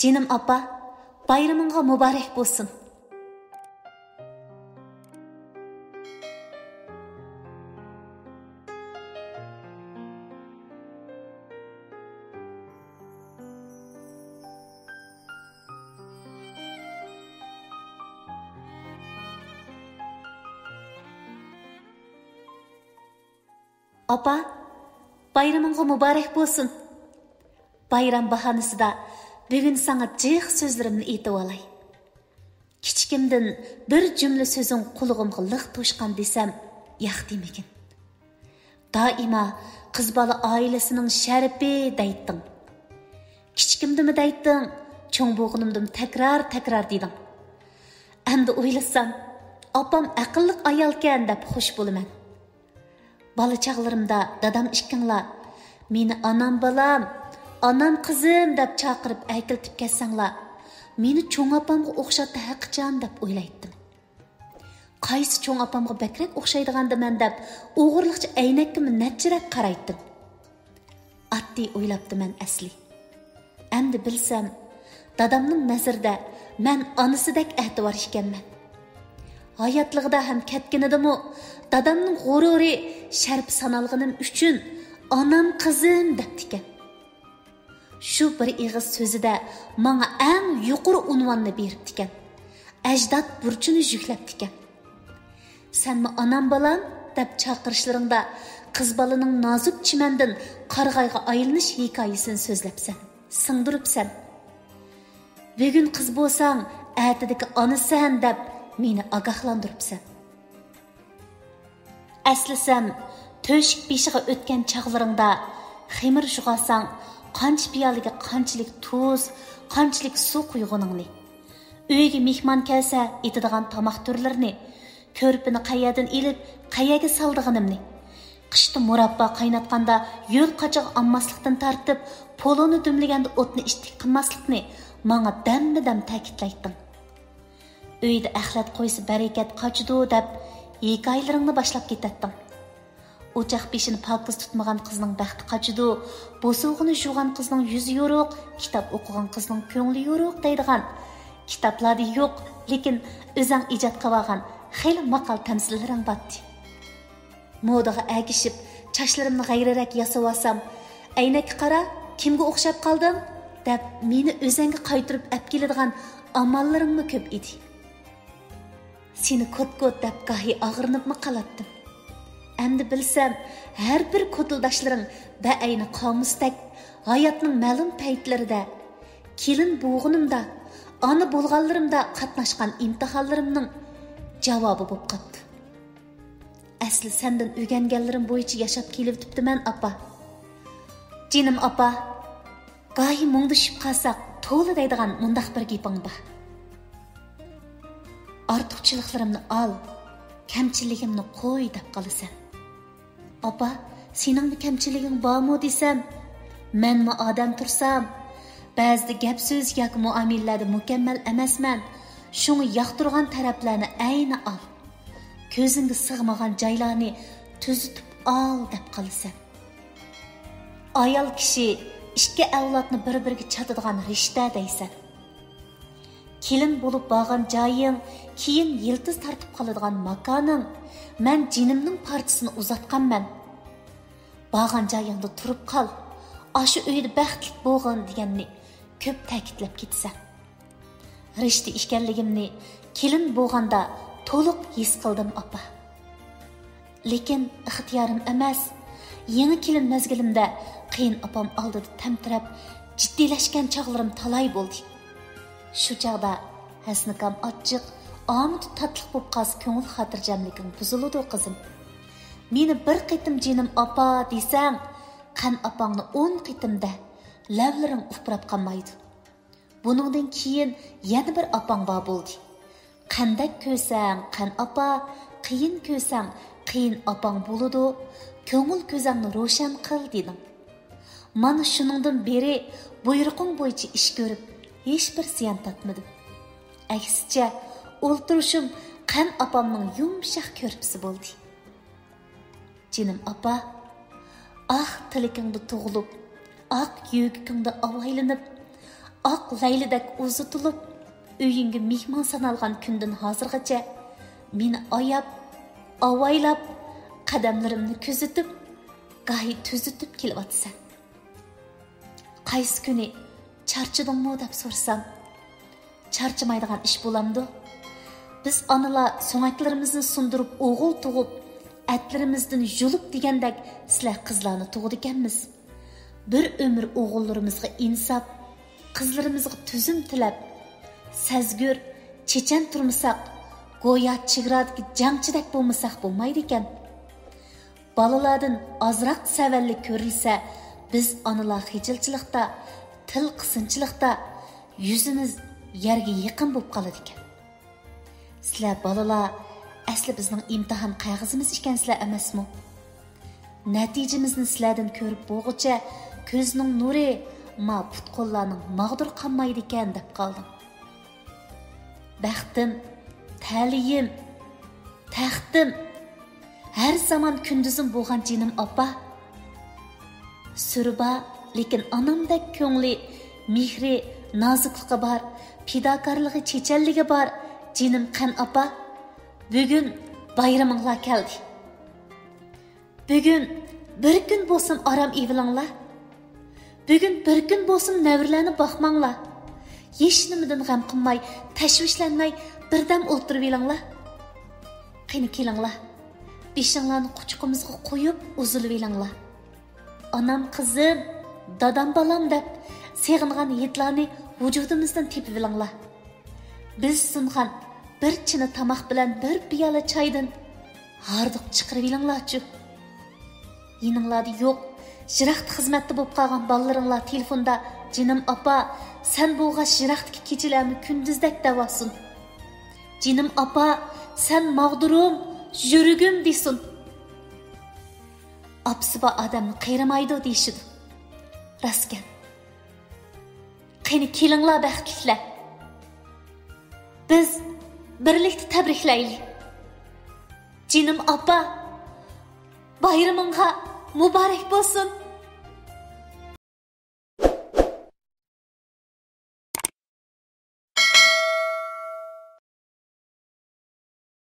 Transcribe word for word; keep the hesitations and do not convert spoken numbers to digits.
جېنىم ئاپا، بايرىمىڭغا مۇبارەك بولسۇن. ئاپا، بايرىمىڭغا مۇبارەك بولسۇن. بايرام باھانىسىدا بۈگۈن ساڭا جىق سۆزلىرىمنى ئېيتىۋالاي. كىچىكىمدىن بىر جۈملە سۆزۈڭ قۇلىقىمغا لىق توشقان دېسەم، ياق دېمىگىن. دائىما قىز بالا ئائىلىسىنىڭ شەرىپى دەيتتىڭ. كىچىكىمدىمۇ دەيتتىڭ، چوڭ بولغىنىمدىمۇ تەكرار، تەكرار دېدىڭ. ئەمدى ئويلىسام، ئاپام ئەقىللىق ئايالكەن دەپ خوش بولىمەن. بالا چاغلىرىمدا دادام ئىككىڭلار مېنى ئانام بالام، ئانام قىزىم دەپ چاقىرىپ ئەكېلىتىپ كەتسەڭلار، مېنى چوڭ ئاپامغا ئوخشاتتى ھەقىچان دەپ ئويلايتتىم. قايسى چوڭ ئاپامغا بەكرەك ئوخشايدىغاندىمەن دەپ ئوغرىلىقچە ئەينەككىمۇ نەچچە رەت قارايتتىم. ئاددىي ئويلاپتىمەن ئەسلى. ئەمدى بىلسەم، دادامنىڭ نەزىرىدە مەن ئانىسىدەك ئەتىۋار ئىكەنمەن. ھاياتلىقىدا ھەم كەتكىنىدىمۇ دادامنىڭ غۇرۇرى شەرىپى سانالغىنىم ئۈچۈن ئانام قىزىم دەپتىكەن. شۇ بىر ئېغىز سۆزىدە ماڭا ئەڭ يۇقىرى ئۇنۋاننى بېرىپتىكەن. ئەجداد بۇرچىنى يۈكلەپتىكەن. سەنمۇ ئانام بالام دەپ چاقىرىشلىرىڭدا قىز بالىنىڭ نازۇك چىمەندىن قارىغايغا ئايلىنىش ھېكايىسىنى سۆزلەپسەن، سىڭدۈرۈپسەن. بۈگۈن قىز بولساڭ، ئەتىدىكى ئانىسەن دەپ مېنى ئاگاھلاندۇرۇپسەن. ئەسلىسەم، تۆشۈك بېشىغا ئۆتكەن چاغلىرىڭدا خېمىر جۇغاساڭ، قانچە پىيالىگە قانچىلىك تۇز، قانچىلىك سۇ قۇيغىنىڭنى، ئۆيگە مېھمان كەلسە ئېتىدىغان تاماق تۈرلىرىنى، كۆرپىنى قەيەردىن ئېلىپ، قەيەرگە سالىدىغىنىمنى، قىشتا مۇراببا قايناتقاندا يۆل قاچىغا ئالماسلىقتىن تارتىپ، پولۇنى دۈملىگەندە ئوتنى ئىتتىك قىلماسلىقنى ماڭا دەممۇ دەم تەكىتلەيتتىڭ. ئۆيدە ئەخلەت قويسا بەرىكەت قاچىدۇ دەپ ھېكايىلىرىڭنى باشلاپ كېتەتتىڭ. ئوچاق بېشىنى پاكىز تۇتمىغان قىزنىڭ بەختى قاچىدۇ، بوسۇغىنى يۇغان قىزنىڭ يۈزى يورۇق، كىتاب ئوقۇغان قىزنىڭ كۆڭلى يورۇق دەيدىغان، كىتابلاردا يوق، لېكىن ئۆزەڭ ئىجاد قىلىۋالغان خېلى ماقال تەمسىللىرىڭ باتتى. مودىغا ئەگىشىپ، چاچلىرىمنى غەيرىيرەك ياسىۋالسام، ئەينەككە قارا، كىمگە ئوخشاپ قالدىڭ؟ دەپ مېنى ئۆزەڭگە قايتۇرۇپ ئەپ كېلىدىغان ئاماللىرىڭمۇ كۆپ ئىدى. سېنى كوت-كوت دەپ گاھى ئاغرىنىپمۇ قالاتتىم. ئەمدى بىلسەم، ھەر بىر كوتۇلداشلىرىڭ بەئەينى قامۇستەك ھاياتنىڭ مەلۇم پەيتلىرىدە كېلىن بولغىنىمدا، ئانا بولغانلىرىمدا قاتناشقان ئىمتىھانلىرىمنىڭ جاۋابى بولۇپ قاپتۇ. ئەسلى سەندىن ئۆگەنگەنلىرىم بويىچە ياشاپ كېلىۋېتىپتىمەن، ئاپا. جېنىم ئاپا، گاھى مۇڭدىشىپ قالساق تولا دەيدىغان مۇنداق بىر گېپىڭ بار. ئارتۇقچىلىقلىرىمنى ئال، كەمچىلىكىمنى قوي دەپ قالىسەن. ئاپا، سېنىڭمۇ كەمچىلىكىڭ بارمۇ دېسەم، مەنمۇ ئادەم تۇرسام، بەزىدە گەپ سۆز ياكى مۇئامىلىلەردە مۇكەممەل ئەمەسمەن، شۇڭا ياقتۇرغان تەرەپلەرنى ئەينى ئال. كۆزۈڭگە سىغمىغان جايلارنى تۈزىتىپ ئال دەپ قالىسەن. ئايال كىشى ئىككى ئەۋلادنى بىر-بىرىگە چاتىدىغان رىشتە دەيسەن. كېلىن بولۇپ بارغان جايىڭ كېيىن يىلتىز تارتىپ قالىدىغان ماكانىڭ، مەن جېنىمنىڭ پارچىسىنى ئۇزاتقانمەن. بارغان جايىڭدا تۇرۇپ قال، ئاشۇ ئۆيدە بەختلىك بولغىن دېگەننى كۆپ تەكىتلەپ كېتىسەن. رىشتە ئىكەنلىكىمنى كېلىن بولغاندا تولۇق ھېس قىلدىم، ئاپا. لېكىن ئىختىيارىم ئەمەس، يېڭى كېلىن مەزگىلىمدە قېيىن ئاپام ئالدىدا تەمتىرەپ، جىددىيلەشكەن چاغلىرىم تالاي بولدى. شۇ چاغدا ھەسنىكام ئاچچىق، ئامىتى تاتلىق بولۇپ قالسا كۆڭۈل خاتىرجەملىكىڭ بۇزۇلىدۇ، قىزىم. مېنى بىر قېتىم جېنىم ئاپا دېسەڭ، قەن ئاپاڭنى ئون قېتىم دە، لەۋلىرىڭ ئۇپراپ قالمايدۇ. بۇنىڭدىن كېيىن يەنە بىر ئاپاڭ بار بولدى. قەندەك كۆرسەڭ قەن ئاپا، قىيىن كۆرسەڭ قىيىن ئاپاڭ بولىدۇ، كۆڭۈل كۆزۈڭنى روشەن قىل دېدىڭ. مانا شۇنىڭدىن بېرى بۇيرۇقۇڭ بويىچە ئىش كۆرۈپ، ھېچبىر زىيان تارتمىدىم. ئەكسىچە، ئولتۇرۇشۇم قەن ئاپامنىڭ يۇمشاق كۆرپىسى بولدى. جېنىم ئاپا، ئاق تىلىكىڭدە تۇغۇلۇپ، ئاق يۈرىكىڭدە ئاۋايلىنىپ، ئاق لەيلىدەك ئۇزىتىلىپ، ئۆيۈڭگە مېھمان سانالغان كۈندىن ھازىرغىچە مېنى ئاياپ، ئاۋايلاپ، قەدەملىرىمنى كۆزىتىپ، گاھى تۈزىتىپ كېلىۋاتىسەن. قايسى كۈنى چارچىدىڭمۇ دەپ سورىسام، چارچىمايدىغان ئىش بولامدۇ؟ بىز ئانىلار سۆڭەكلىرىمىزنى سۇندۇرۇپ ئوغۇل تۇغۇپ، ئەتلىرىمىزدىن يۇلۇپ دېگەندەك سىلەر قىزلارنى تۇغىدىكەنمىز. بىر ئۆمۈر ئوغۇللىرىمىزغا ئىنساپ، قىزلىرىمىزغا تۈزۈم تىلەپ، سەزگۈر، چېچەن تۇرمىساق، گويا چېگرادىكى جەڭچىدەك بولمىساق بولمايدىكەن. بالىلاردىن ئازراق سەۋەنلىك كۆرۈلسە، بىز ئانىلار خىجىلچىلىقتا، تىل قىسىنچىلىقتا يۈزىمىز يەرگە يېقىن بولۇپ قالىدىكەن. سىلەر بالىلار ئەسلى بىزنىڭ ئىمتىھان قەغىزىمىز ئىكەنسىلەر ئەمەسمۇ؟ نەتىجىمىزنى سىلەردىن كۆرۈپ بولغۇچە كۆزنىڭ نۇرى ما پۇت-قوللارنىڭ ماغدۇر قالمايدىكەن دەپ قالدىم. بەختىم، تەلىيىم، تەختىم، ھەر زامان كۈندۈزۈم بولغان جېنىم ئاپا. سۈرى بار، لېكىن ئانامدەك كۆڭلى، مېھرى، نازۇكلۇقى بار، پىداكارلىقى، چېچەنلىكى بار جېنىم قەن ئاپا. بۈگۈن بايرىمىڭلار كەلدى. بۈگۈن بىر كۈن بولسۇن ئارام ئېلىۋېلىڭلار. بۈگۈن بىر كۈن بولسۇن نەۋرىلەرنى باقماڭلار. ھېچنېمىدىن غەم قىلماي، تەشۋىشلەنمەي، بىردەم ئولتۇرۇۋېلىڭلار. قېنى كېلىڭلار، بېشىڭلارنى قۇچىقىمىزغا قويۇپ ئۇزىلىۋېلىڭلار. ئانام قىزىم، دادام بالام دەپ سېغىنغان ھىدلارنى ۋۇجۇدىمىزدىن تېپىۋېلىڭلار. بىز سۇنغان بىر چىنە تاماق بىلەن بىر پىيالە چايدىن ھاردۇق چىقىرىۋېلىڭلارچۇ. يېنىڭلاردا يوق، يىراقتا خىزمەتتە بولۇپ قالغان بالىلىرىڭلار تېلېفوندا، «جېنىم ئاپا، سەن بولغاچ يىراقتىكى كېچىلەرمۇ كۈندۈزدەك» دەۋاتسۇن. «جېنىم ئاپا، سەن ماغدۇرۇم، يۈرىكىم» دېسۇن. «ئاپىسى بار ئادەمنى قېرىمايدۇ» دېيىشىدۇ. راستكەن. قېنى كېلىڭلار بەختلىكلەر، بىز بىرلىكتە تەبرىكلەيلى. جېنىم ئاپا، بايرىمىڭغا مۇبارەك بولسۇن.